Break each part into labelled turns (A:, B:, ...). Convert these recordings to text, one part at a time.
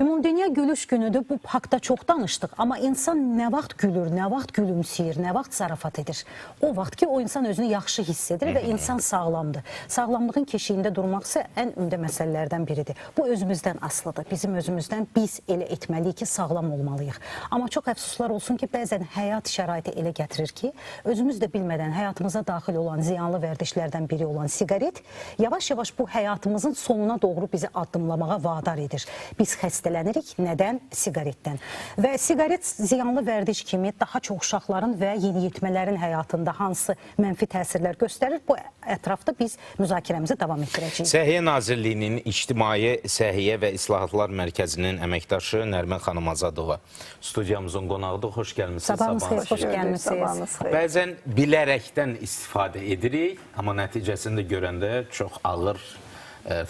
A: Ümumdünya Gülüş Günüdür. Bu haqda çox danışdıq. Amma insan nə vaxt gülür, nə vaxt gülümsəyir, nə vaxt zarafat edir. O vaxt ki, o insan özünü yaxşı hiss edir və insan sağlamdır. Sağlamlığın keşiyində durmaq isə ən ümdə məsələlərdən biridir. Bu özümüzdən asılıdır. Bizim özümüzdən biz elə etməliyik ki, sağlam olmalıyıq. Amma çox əfsuslar olsun ki, bəzən həyat şəraiti elə gətirir ki, özümüz də bilmədən həyatımıza daxil olan ziyanlı vərdişlərdən biri olan siqaret yavaş-yavaş bu həyatımızın sonuna doğru bizi addımlamağa vadar edir. Biz xəstələnirik. Nədən? Siqaretdən. Və siqaret ziyanlı vərdiş kimi daha çox uşaqların və yeniyetmələrin həyatında hansı mənfi təsirlər göstərir? Bu ətrafda biz müzakirəmizi davam etdirəcəyik.
B: Səhiyyə Nazirliyinin İctimai Səhiyyə və İslahatlar Mərkəzinin əməkdaşı Nərmin xanım Azadova studiyamızın qonağıdır. Xoş gəlmisiniz.
A: Sabahınız xeyir, xoş gəlmisiniz.
C: Sabahınız xeyir.
B: Bəzən bilərəkdən istifadə edirik, amma nəticəsini də görəndə çox ağır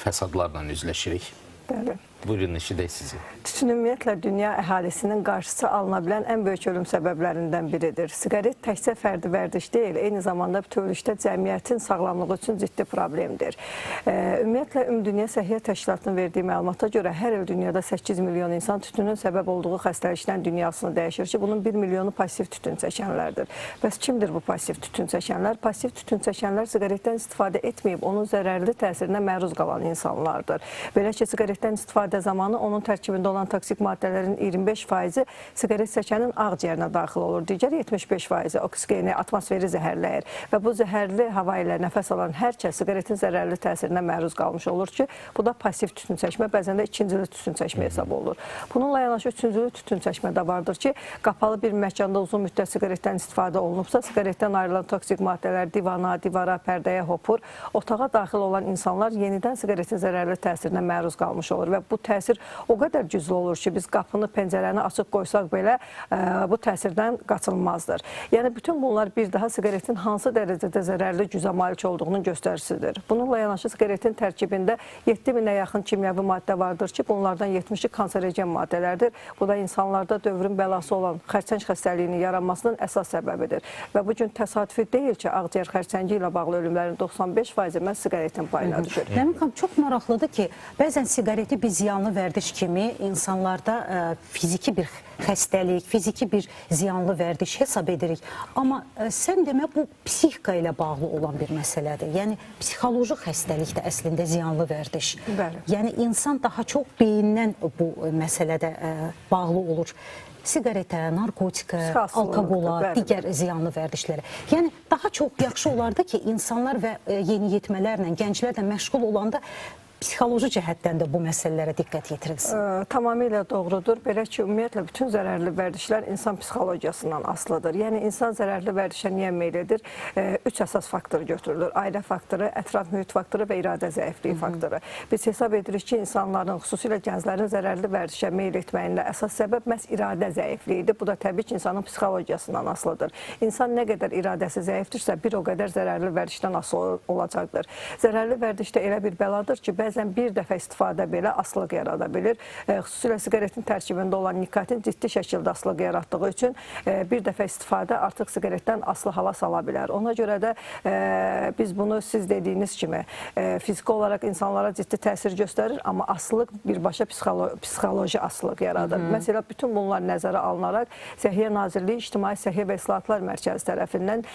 B: fəsadlarla üzləşirik.
C: Bəli.
B: Buyurun, eşidək sizi.
C: Tütün ümumiyyətlə dünya əhalisinin qarşısı alına bilən ən böyük ölüm səbəblərindən biridir. Siqaret təkcə fərdi vərdiş deyil, eyni zamanda bütövlükdə cəmiyyətin sağlamlığı üçün ciddi problemdir. Ümumiyyətlə Ümumdünya Səhiyyə Təşkilatının verdiyi məlumata görə hər il dünyada 8 milyon insan tütünün səbəb olduğu xəstəlikdən dünyasını dəyişir ki, bunun 1 milyonu pasiv tütün çəkənlərdir. Bəs kimdir bu pasiv tütün çəkənlər? Pasiv tütün çəkənlər siqaretdən istifadə etməyib, onun zərərli təsirinə məruz qalan insanlardır. Belə ki, siqaretdən istifadə zamanı onun tərkibində olan toksik maddələrin 25%-i siqaret çəkənin ağciyərinə daxil olur. Digər 75%-i oksigeni, atmosferi zəhərləyir və bu zəhərli hava ilə nəfəs alan hər kəs siqaretin zərərli təsirinə məruz qalmış olur ki, bu da pasiv tütün çəkmə, bəzən də ikincili tütün çəkmə hesab olunur. Bununla yanaşı üçüncülü tütün çəkmə də vardır ki, qapalı bir məkanda uzun müddət siqaretdən istifadə olunubsa, siqaretdən ayrılan toksik maddələr divana, divara, pərdəyə hopur, otağa daxil olan insanlar yenidən siqaretin zərərli təsirinə məruz qalmış olur və bu təsir o qədər güclü olur ki, biz qapını, pəncərəni açıq qoysaq belə bu təsirdən qaçılmazdır. Yəni bütün bunlar bir daha siqaretin hansı dərəcədə zərərli gücə malik olduğunun göstəricisidir. Bununla yanaşı siqaretin tərkibində 7000-ə yaxın kimyəvi maddə vardır ki, bunlardan 70-i kanserogen maddələrdir. Bu da insanlarda dövrün bəlası olan xərçəng xəstəliyinin yaranmasının əsas səbəbidir. Və bu gün təsadüfi deyil ki, ağciyər xərçəngi ilə bağlı ölümlərin 95%-i məhz siqaretin payına düşür.
A: Nərmin xanım, çox maraqlıdır ki, bəzən siqareti biz ziyanlı vərdiş kimi insanlarda fiziki bir xəstəlik, fiziki bir ziyanlı vərdiş hesab edirik. Amma sən demə bu psixika ilə bağlı olan bir məsələdir. Yəni psixoloji xəstəlik də əslində ziyanlı vərdiş.
C: Bəli.
A: Yəni insan daha çox beyindən bu məsələdə bağlı olur. Siqaretə, narkotikə, alkoqola, digər ziyanlı vərdişlərə. Yəni daha çox yaxşı olardı ki, insanlar və yeniyetmələrlə, gənclərlə məşğul olanda psixoloji cəhətdən də bu məsələlərə diqqət yetirilsin.
C: Tamamilə doğrudur. Belə ki, ümumiyyətlə bütün zərərli vərdişlər insan psixologiyasından asılıdır. Yəni insan zərərli vərdişə niyə meyl edir? Üç əsas faktor götürülür. Ailə faktoru, ətraf mühit faktoru və iradə zəifliyi faktoru. Biz hesab edirik ki, insanların, xüsusilə gənclərin zərərli vərdişə meyl etməyində əsas səbəb məhz iradə zəifliyidir. Bu da təbii ki, insanın psixologiyasından asılıdır. İnsan nə qədər iradəsi zəifdirsə, bir o qədər zərərli vərdişdən asılı olacaqdır. Zərərli vərdiş də elə bir bəladır ki, bəzən bir dəfə istifadə belə asılılıq yarada bilir. Xüsusilə siqaretin tərkibində olan nikotin ciddi şəkildə asılılıq yaratdığı üçün bir dəfə istifadə artıq siqaretdən asılı hala sala bilər. Ona görə də biz bunu siz dediyiniz kimi fiziki olaraq insanlara ciddi təsir göstərir, amma asılılıq birbaşa psixoloji asılılıq yaradır. Məsələ bütün bunlar nəzərə alınaraq Səhiyyə Nazirliyi İctimai Səhiyyə və İslahatlar Mərkəzi tərəfindən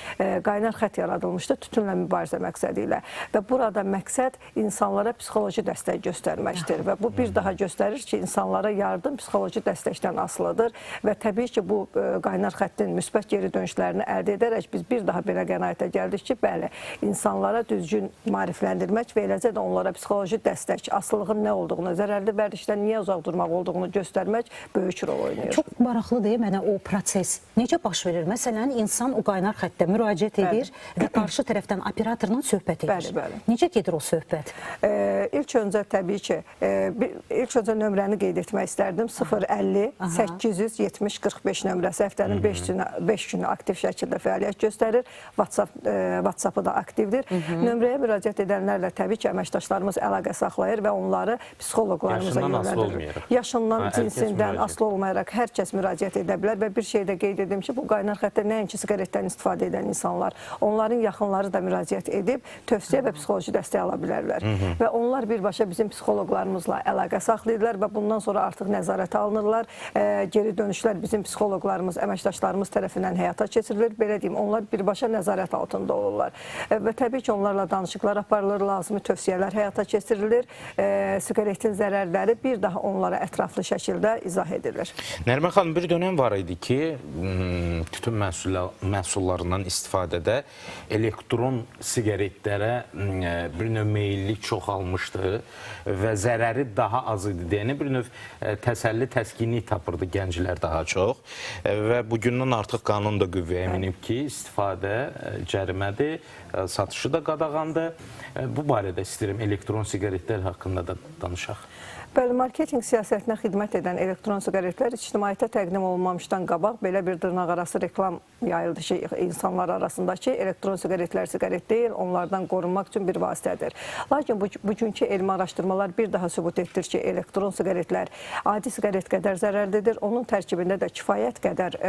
C: qaynar xətt yaradılmışdır tütünlə mübarizə məqsədi ilə. Və burada məqsəd insanlara psixoloji dəstək göstərməkdir və bu bir daha göstərir ki, insanlara yardım psixoloji dəstəkdən asılıdır və təbii ki, bu qaynar xəttin müsbət geri dönüşlərini əldə edərək biz bir daha belə qənaətə gəldik ki, bəli, insanlara düzgün maarifləndirmək və eləcə də onlara psixoloji dəstək, asılılığın nə olduğunu, zərərli vərdişdən niyə uzaq durmaq olduğunu göstərmək böyük rol oynayır.
A: Çox maraqlıdır mənə o proses. Necə baş verir? Məsələn, insan o qaynar xəttə müraciət edir və qarşı tərəfdən operatorla söhbət edir.
C: Bəli, bəli.
A: Necə gedir o söhbət?
C: İlk öncə təbii ki, ilk öncə nömrəni qeyd etmək istərdim. 050 870 45 nömrəsi həftənin 5 günü aktiv şəkildə fəaliyyət göstərir. WhatsApp-ı da aktivdir. Nömrəyə müraciət edənlərlə təbii ki, əməkdaşlarımız əlaqə saxlayır və onları psixoloqlarımıza yönləndirir. Yaşından, cinsindən asılı olmayaraq hər kəs müraciət edə bilər və bir şey də qeyd edim ki, bu qaynar xəttə nəinki siqaretdən istifadə edən insanlar, onların yaxınları da müraciət edib tövsiyə və psixoloji dəstək ala bilərlər. Və onlar Onlar birbaşa bizim psixoloqlarımızla əlaqə saxlayırlar və bundan sonra artıq nəzarətə alınırlar. Geri dönüşlər bizim psixoloqlarımız, əməkdaşlarımız tərəfindən həyata keçirilir. Belə deyim, onlar birbaşa nəzarət altında olurlar. Və təbii ki, onlarla danışıqlar aparılır, lazımi tövsiyələr həyata keçirilir. Siqaretin zərərləri bir daha onlara ətraflı şəkildə izah edilir.
B: Nərmin xanım, bir dönəm var idi ki, tütün məhsullarından istifadədə elektron siqaretlərə bir növ meyillik çoxalmışdı və zərəri daha az idi deyənə bir növ təsəlli, təskinlik tapırdı gənclər daha çox. Və bugündən artıq qanun da qüvvəyə minib ki, istifadə cərimədir, satışı da qadağandır. Bu barədə istəyirəm elektron siqaretlər haqqında da danışaq.
C: Bəli, marketinq siyasətinə xidmət edən elektron siqaretlər ictimaiyyətə təqdim olunmamışdan qabaq belə bir dırnaqarası reklam yayıldı ki, insanlar arasında ki, elektron siqaretlər siqaret deyil, onlardan qorunmaq üçün bir vasitədir. Lakin bugünkü elmi araşdırmalar bir daha sübut etdir ki, elektron siqaretlər adi siqaret qədər zərərlidir. Onun tərkibində də kifayət qədər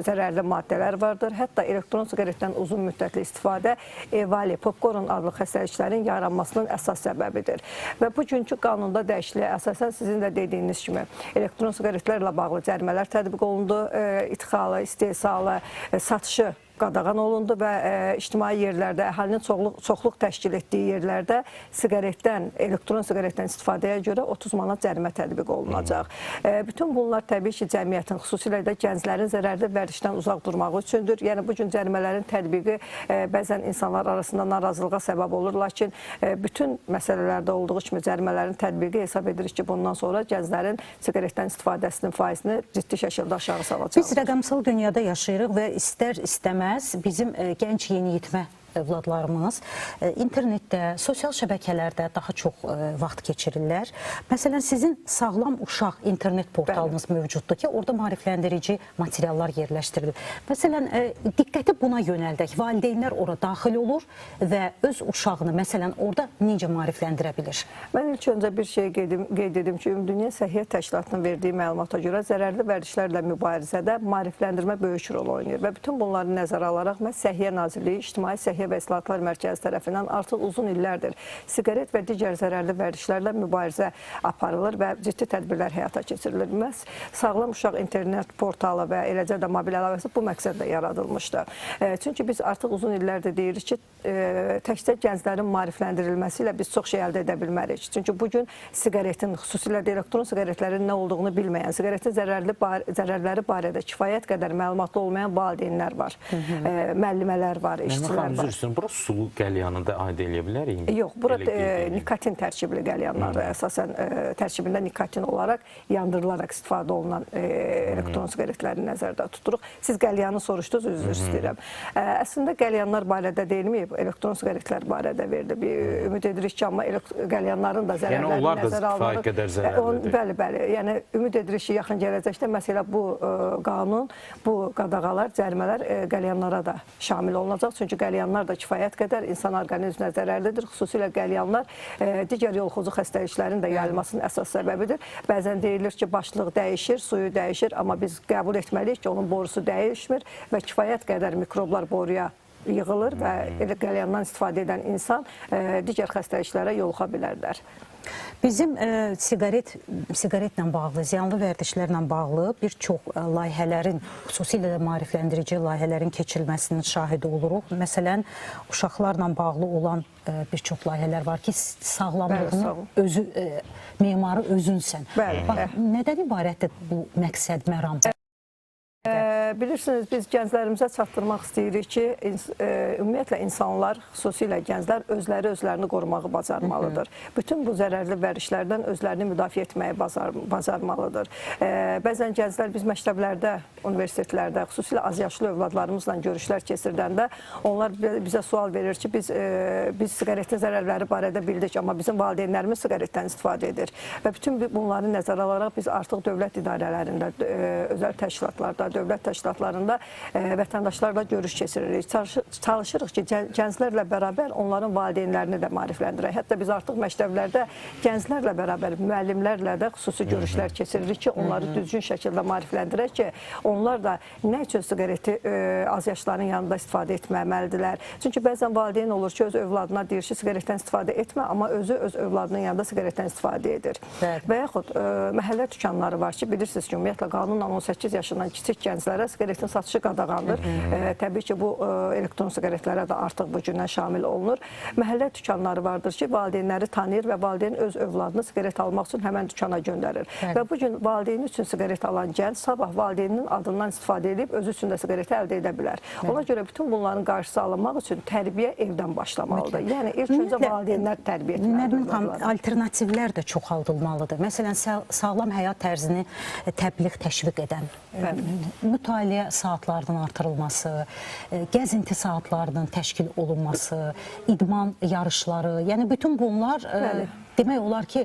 C: zərərli maddələr vardır. Hətta elektron siqaretdən uzun müddətli istifadə evali, popkorn adlı xəstəliklərin yaranmasının əsas səbəbidir. Və bugünkü qanunda dəyişikliyə əsasən sizin də dediyiniz kimi elektron siqaretlərlə bağlı cərimələr tətbiq olundu, idxalı, istehsalı, satışı qadağan olundu və ictimai yerlərdə, əhalinin çoxluq təşkil etdiyi yerlərdə siqaretdən, elektron siqaretdən istifadəyə görə 30 manat cərimə tətbiq olunacaq. Bütün bunlar təbii ki, cəmiyyətin, xüsusilə də gənclərin zərərli vərdişdən uzaq durmağı üçündür. Yəni, bu gün cərimələrin tətbiqi bəzən insanlar arasında narazılığa səbəb olur, lakin bütün məsələlərdə olduğu kimi cərimələrin tətbiqi hesab edirik ki, bundan sonra gənclərin siqaretdən istifadəsinin faizini ciddi şəkildə aşağı salacaq.
A: Biz rəqəmsal dünyada yaşayırıq və istər-istəməz bizim gənc yeniyetmə övladlarımız internetdə, sosial şəbəkələrdə daha çox vaxt keçirirlər. Məsələn, sizin Sağlam Uşaq internet portalınız mövcuddur ki, orada maarifləndirici materiallar yerləşdirilir. Məsələn, diqqəti buna yönəldək. Valideynlər ora daxil olur və öz uşağını, məsələn, orada necə maarifləndirə bilir?
C: Mən ilk öncə bir şey qeyd edim ki, Ümumdünya Səhiyyə Təşkilatının verdiyi məlumata görə zərərli vərdişlərlə mübarizədə maarifləndirmə böyük rol oynayır və bütün bunları nəzərə alaraq məhz Səhiyyə Nazirliyi, İctimai Səhiyyə və İslahatlar Mərkəzi tərəfindən artıq uzun illərdir siqaret və digər zərərli vərdişlərlə mübarizə aparılır və ciddi tədbirlər həyata keçirilir. Məhz Sağlam Uşaq internet portalı və eləcə də mobil əlavəsi bu məqsədlə yaradılmışdı. Çünki biz artıq uzun illərdir deyirik ki, təkcə gənclərin maarifləndirilməsi ilə biz çox şey əldə edə bilmərik. Çünki bugün siqaretin, xüsusilə də elektron siqaretlərin nə olduğunu bilməyən, siqaretin zərərləri barədə kifayət qədər məlumatlı olmayan valideynlər var, müəllimələr var, işçilər var.
B: Bura sulu qəlyanı da aid eləyə bilərik?
C: Yox, bura nikotin tərkibli qəlyanlardır. Əsasən tərkibində nikotin olaraq yandırılaraq istifadə olunan elektron siqaretləri nəzərdə tuturuq. Siz qəlyanı soruşdunuz, üzr istəyirəm. Əslində qəlyanlar barədə deyilməyib, elektron siqaretlər barədə verilib. Ümid edirik ki, amma qəlyanların da zərərləri nəzərə alınır.
B: Yəni onlar da kifayət qədər zərərlidir.
C: Bəli, bəli. Yəni ümid edirik ki, yaxın gələcəkdə məsələ bu qanun, bu qadağalar, cərimələr qəlyanlara da şamil olunacaq. Çünki qəlyanlar da kifayət qədər insan orqanizminə zərərlidir. Xüsusilə qəlyanlar digər yoluxucu xəstəliklərin də yayılmasının əsas səbəbidir. Bəzən deyilir ki, başlıq dəyişir, suyu dəyişir, amma biz qəbul etməliyik ki, onun borusu dəyişmir və kifayət qədər mikroblar boruya yığılır və elə qəlyandan istifadə edən insan digər xəstəliklərə yoluxa bilərlər.
A: Bizim siqaretlə bağlı, ziyanlı vərdişlərlə bağlı bir çox layihələrin, xüsusilə də maarifləndirici layihələrin keçirilməsinin şahidi oluruq. Məsələn, uşaqlarla bağlı olan bir çox layihələr var ki, sağlamlığının özü, memarı özünsən. Bax, nədən ibarətdir bu məqsəd, məram?
C: Bilirsiniz, biz gənclərimizə çatdırmaq istəyirik ki, ümumiyyətlə insanlar, xüsusilə gənclər özləri özlərini qorumağı bacarmalıdır. Bütün bu zərərli vərdişlərdən özlərini müdafiə etməyi bacarmalıdır. Bəzən gənclər biz məktəblərdə, universitetlərdə, xüsusilə azyaşlı övladlarımızla görüşlər keçirdəndə onlar bizə sual verir ki, biz siqaretin zərərləri barədə bildik, amma bizim valideynlərimiz siqaretdən istifadə edir. Və bütün bunları nəzərə alaraq biz artıq dövlət idarələrində, özəl təşkilatlarda, dövlət təşkilatlarında vətəndaşlarla görüş keçiririk. Çalışırıq ki, gənclərlə bərabər onların valideynlərini də maarifləndirək. Hətta biz artıq məktəblərdə gənclərlə bərabər müəllimlərlə də xüsusi görüşlər keçiririk ki, onları düzgün şəkildə maarifləndirək ki, onlar da nə üçün siqareti az yaşların yanında istifadə etməməlidirlər. Çünki bəzən valideyn olur ki, öz övladına deyir ki, siqaretdən istifadə etmə, amma özü öz övladının yanında siqaretdən istifadə edir.
A: Bəli.
C: Və yaxud məhəllə dükanları var ki, bilirsiniz ki, ümumiyyətlə qanunla 18 yaşından kiçik gənclərə siqaretin satışı qadağandır. Təbii ki, bu elektron siqaretlərə də artıq bu gündən şamil olunur. Məhəllə dükanları vardır ki, valideynləri tanıyır və valideyn öz övladını siqaret almaq üçün həmən dükana göndərir.
A: Bəli.
C: Və bu gün valideyni üçün siqaret alan gənc sabah valideyninin adından istifadə edib özü üçün də siqareti əldə edə bilər. Ona görə bütün bunların qarşısı alınmaq üçün tərbiyə evdən başlamalıdır. Yəni ilk öncə valideynlər tərbiyə etməlidir.
A: Nərmin xanım, alternativlər də çoxaldılmalıdır. Məsələn, sağlam həyat tərzini təbliğ, təşviq edən, mütaliə saatlarının artırılması, gəzinti saatlarının təşkil olunması, idman yarışları, yəni bütün bunlar demək olar ki,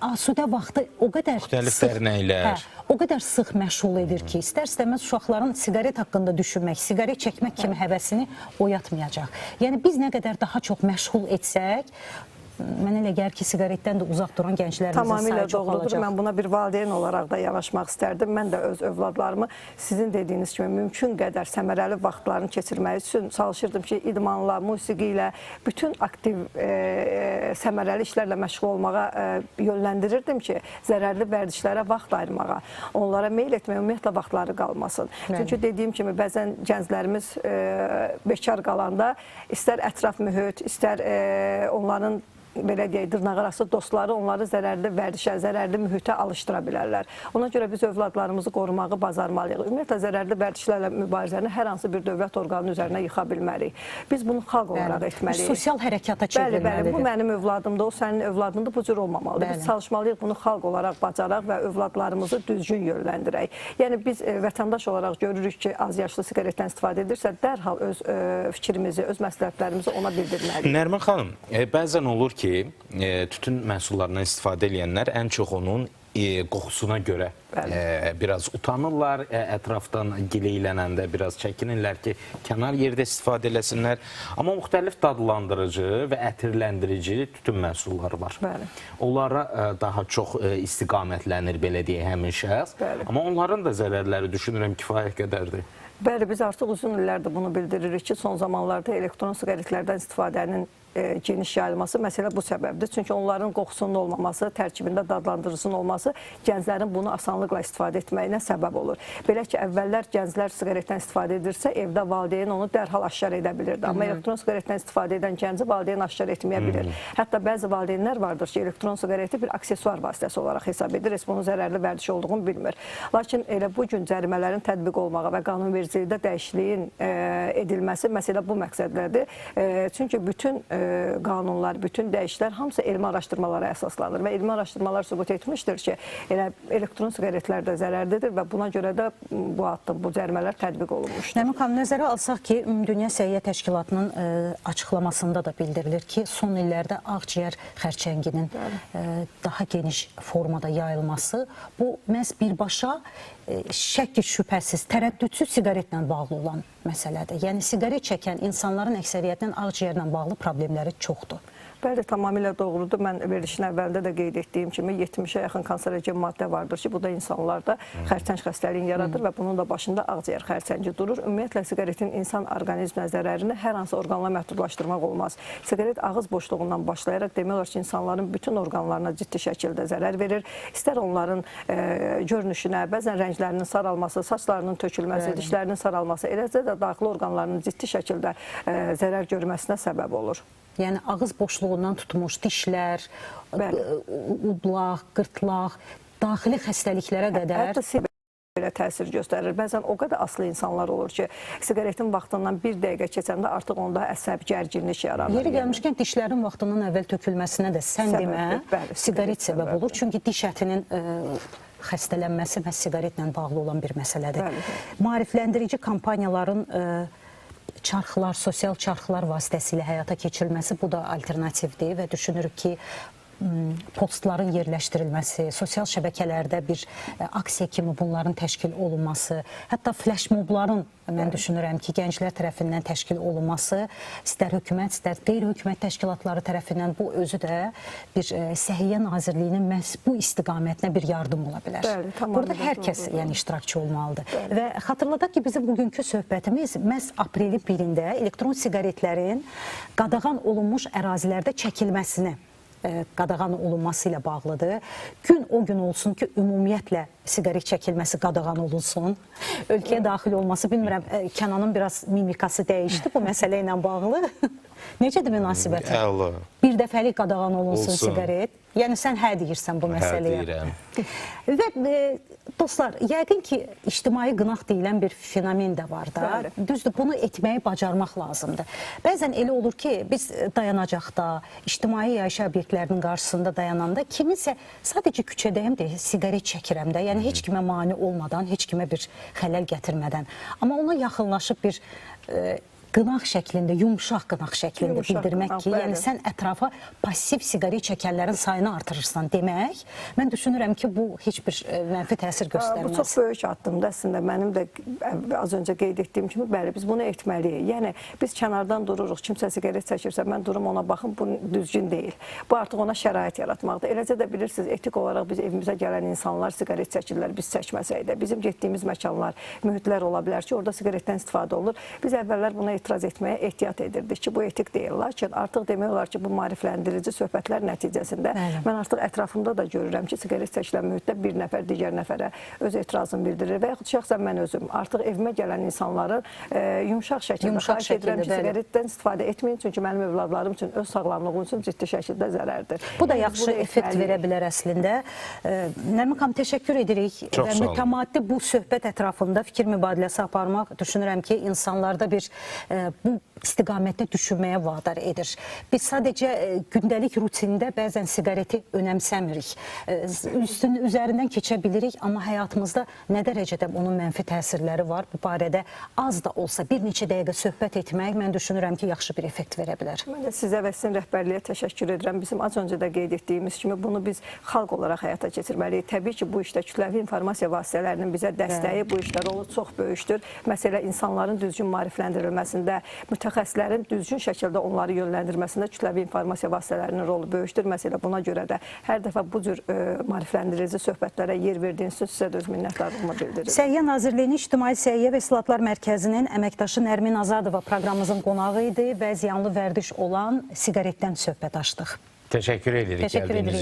A: asudə vaxtı o qədər
B: müxtəlif dərnəklər.
A: O qədər sıx məşğul edir ki, istər-istəməz uşaqların siqaret haqqında düşünmək, siqaret çəkmək kimi həvəsini oyatmayacaq. Yəni biz nə qədər daha çox məşğul etsək, mənə elə gəlir ki, siqaretdən də uzaq duran gənclərimizin
C: Tamamilə
A: sayı
C: doğrudur.
A: çoxalacaq.
C: Mən buna bir valideyn olaraq da yanaşmaq istərdim. Mən də öz övladlarımı sizin dediyiniz kimi mümkün qədər səmərəli vaxtlarını keçirmək üçün çalışırdım ki, idmanla, musiqi ilə, bütün aktiv səmərəli işlərlə məşğul olmağa yönləndirirdim ki, zərərli vərdişlərə vaxt ayırmağa, onlara meyl etməyə ümumiyyətlə vaxtları qalmasın.
A: Bəli.
C: Çünki dediyim kimi bəzən gənclərimiz bekar qalanda istər ətraf mühit, istər onların belə deyək, dırnaqarası dostları onları zərərli vərdişə, zərərli mühitə alışdıra bilərlər. Ona görə biz övladlarımızı qorumağı bacarmalıyıq. Ümumiyyətlə, zərərli vərdişlərlə mübarizəni hər hansı bir dövlət orqanının üzərinə yıxa bilmərik. Biz bunu xalq olaraq etməliyik.
A: Sosial hərəkata
C: Bəli, bəli, bu
A: çevrilməlidir.
C: mənim övladımdır, o sənin övladındır, bu cür olmamalıdır. Biz
A: Bəli.
C: çalışmalıyıq bunu xalq olaraq bacaraq və övladlarımızı düzgün yönləndirək. Yəni biz vətəndaş olaraq görürük ki, az yaşlı siqaretdən istifadə edirsə, dərhal öz fikrimizi, öz məsləhətlərimizi ona bildirməliyik.
B: Nərmin xanım, bəzən olur ki, tütün məhsullarından istifadə edənlər ən çox onun qoxusuna görə biraz utanırlar, ətrafdan gileylənəndə biraz çəkinirlər ki, kənar yerdə istifadə eləsinlər. Amma müxtəlif dadlandırıcı və ətirləndirici tütün məhsulları var.
C: Bəli.
B: Onlara daha çox istiqamətlənir, belə deyək, həmin şəxs.
C: Bəli.
B: Amma onların da zərərləri düşünürəm kifayət qədərdir.
C: Bəli, biz artıq uzun illərdir bunu bildiririk ki, son zamanlarda elektron siqaretlərdən istifadənin geniş yayılması məsələ bu səbəbdir. Çünki onların qoxusunun olmaması, tərkibində dadlandırıcısının olması gənclərin bunu asanlıqla istifadə etməyinə səbəb olur. Belə ki, əvvəllər gənclər siqaretdən istifadə edirsə, evdə valideyn onu dərhal aşkar edə bilirdi. Amma elektron siqaretdən istifadə edən gənci valideyn aşkar etməyə bilir. Hətta bəzi valideynlər vardır ki, elektron siqareti bir aksesuar vasitəsi olaraq hesab edir, heç bunun zərərli vərdiş olduğunu bilmir. Lakin elə bu gün cərimələrin tətbiq olmağı və qanunvericilikdə dəyişikliyin edilməsi məsələ bu məqsədlədir. Çünki bütün qanunlar, bütün dəyişikliklər hamısı elmi araşdırmalara əsaslanır və elmi araşdırmalar sübut etmişdir ki, elə elektron siqaretlər də zərərlidir və buna görə də bu addım, bu cərimələr tətbiq olunmuşdur.
A: Nərmin xanım, nəzərə alsaq ki, Ümumdünya Səhiyyə Təşkilatının açıqlamasında da bildirilir ki, son illərdə ağciyər xərçənginin daha geniş formada yayılması, bu məhz birbaşa şəkki şübhəsiz, tərəddüdsüz siqaretlə bağlı olan məsələdir. Yəni siqaret çəkən insanların əksəriyyətinin ağciyərlə bağlı problemləri çoxdur.
C: Bəli, tamamilə doğrudur. Mən verilişin əvvəlində də qeyd etdiyim kimi 70-ə yaxın kanserogen maddə vardır ki, bu da insanlarda xərçəng xəstəliyini yaradır və bunun da başında ağciyər xərçəngi durur. Ümumiyyətlə, siqaretin insan orqanizminə zərərini hər hansı orqanla məhdudlaşdırmaq olmaz. Siqaret ağız boşluğundan başlayaraq demək olar ki, insanların bütün orqanlarına ciddi şəkildə zərər verir. İstər onların görünüşünə, bəzən rənglərinin saralması, saçlarının tökülməsi, dişlərinin saralması, eləcə də daxili orqanlarının ciddi şəkildə zərər görməsinə səbəb olur.
A: Yəni ağız boşluğundan tutmuş dişlər, ublaq, qırtlaq, daxili xəstəliklərə qədər.
C: Hətta belə təsir göstərir. Bəzən o qədər asılı insanlar olur ki, siqaretin vaxtından bir dəqiqə keçəndə artıq onda əsəb gərginlik yaranır.
A: Yeri gəlmişkən dişlərin vaxtından əvvəl tökülməsinə də sən demə, siqaret səbəb olur. Çünki diş ətinin xəstələnməsi məhz siqaretlə bağlı olan bir məsələdir. Maarifləndirici kampaniyaların çarxlar, sosial çarxlar vasitəsilə həyata keçirilməsi bu da alternativdir və düşünürük ki, postların yerləşdirilməsi, sosial şəbəkələrdə bir aksiya kimi bunların təşkil olunması, hətta flash mobların mən düşünürəm ki, gənclər tərəfindən təşkil olunması, istər hökumət, istər qeyri-hökumət təşkilatları tərəfindən bu özü də bir Səhiyyə Nazirliyinin məhz bu istiqamətinə bir yardım ola bilər.
C: Bəli,
A: Burada hər kəs yəni iştirakçı olmalıdır. Bəli. Və xatırladaq ki, bizim bugünkü söhbətimiz məhz aprelin 1-də elektron siqaretlərin qadağan olunmuş ərazilərdə çəkilməsini qadağan olunması ilə bağlıdır. Gün o gün olsun ki, ümumiyyətlə siqaret çəkilməsi qadağan olunsun. Ölkəyə daxil olması, bilmirəm, Kənanın biraz mimikası dəyişdi bu məsələ ilə bağlı. Necədir münasibətin?
B: Əla.
A: Bir dəfəlik qadağan olunsun siqaret. Yəni sən hə deyirsən bu məsələyə.
B: Hə deyirəm.
A: Və dostlar, yəqin ki, ictimai qınaq deyilən bir fenomen də var da.
C: Bəli.
A: Düzdür, bunu etməyi bacarmaq lazımdır. Bəzən elə olur ki, biz dayanacaqda, ictimai yaşayış obyektlərinin qarşısında dayananda kiminsə sadəcə küçədəyəm deyə siqaret çəkirəm də, yəni heç kimə mane olmadan, heç kimə bir xələl gətirmədən. Amma ona yaxınlaşıb bir qınaq şəklində, yumşaq qınaq şəklində bildirmək ki, yəni sən ətrafa pasiv siqaret çəkənlərin sayını artırırsan demək, mən düşünürəm ki, bu heç bir mənfi təsir göstərməz.
C: Bu çox böyük addımdır əslində. Mənim də az öncə qeyd etdiyim kimi, bəli, biz bunu etməliyik. Yəni, biz kənardan dururuq, kimsə siqaret çəkirsə, mən durum ona baxım, bu düzgün deyil. Bu artıq ona şərait yaratmaqdır. Eləcə də bilirsiniz, etik olaraq biz evimizə gələn insanlar siqaret çəkirlər, biz çəkməsək də. Bizim getdiyimiz məkanlar, mühitlər ola bilər ki, orada siqaretdən istifadə olunur. Biz əvvəllər buna etiraz etməyə ehtiyat edirdik ki, bu etik deyil. Lakin artıq demək olar ki, bu maarifləndirici söhbətlər nəticəsində mən artıq ətrafımda da görürəm ki, siqaret çəkilən mühitdə bir nəfər digər nəfərə öz etirazını bildirir və yaxud şəxsən mən özüm artıq evimə gələn insanların yumşaq şəkildə xahiş edirəm ki, siqaretdən istifadə etməyin, çünki mənim övladlarım üçün, öz sağlamlığım üçün ciddi şəkildə zərərdir.
A: Bu da yaxşı effekt verə bilər əslində. Nərmin xanım, təşəkkür edirik və mütəmadi bu söhbət ətrafında fikir mübadiləsi aparmaq düşünürəm ki, insanlarda bir bu istiqamətdə düşünməyə vadar edir. Biz sadəcə gündəlik rutində bəzən siqareti önəmsəmirik. Üstünün üzərindən keçə bilirik, amma həyatımızda nə dərəcədə onun mənfi təsirləri var, bu barədə az da olsa bir neçə dəqiqə söhbət etmək, mən düşünürəm ki, yaxşı bir effekt verə bilər.
C: Mən də sizə və sizin rəhbərliyə təşəkkür edirəm. Bizim az öncə də qeyd etdiyimiz kimi bunu biz xalq olaraq həyata keçirməliyik. Təbii ki, bu işdə kütləvi informasiya vasitələrinin bizə dəstəyi, bu işdə rolu çox böyükdür. Məsələ insanların düzgün maarifləndirilməsində, mütəxəssislərin düzgün şəkildə onları yönləndirməsində kütləvi informasiya vasitələrinin rolu böyükdür. Məsələ buna görə də hər dəfə bu cür maarifləndirici söhbətlərə yer verdiyiniz üçün sizə də öz minnətdarlığımı bildirirəm.
A: Səhiyyə Nazirliyinin İctimai Səhiyyə və İslahatlar Mərkəzinin əməkdaşı Nərmin Azadova proqramımızın qonağı idi və ziyanlı vərdiş olan siqaretdən söhbət açdıq.
B: Təşəkkür edirik.
A: Təşəkkür edirik.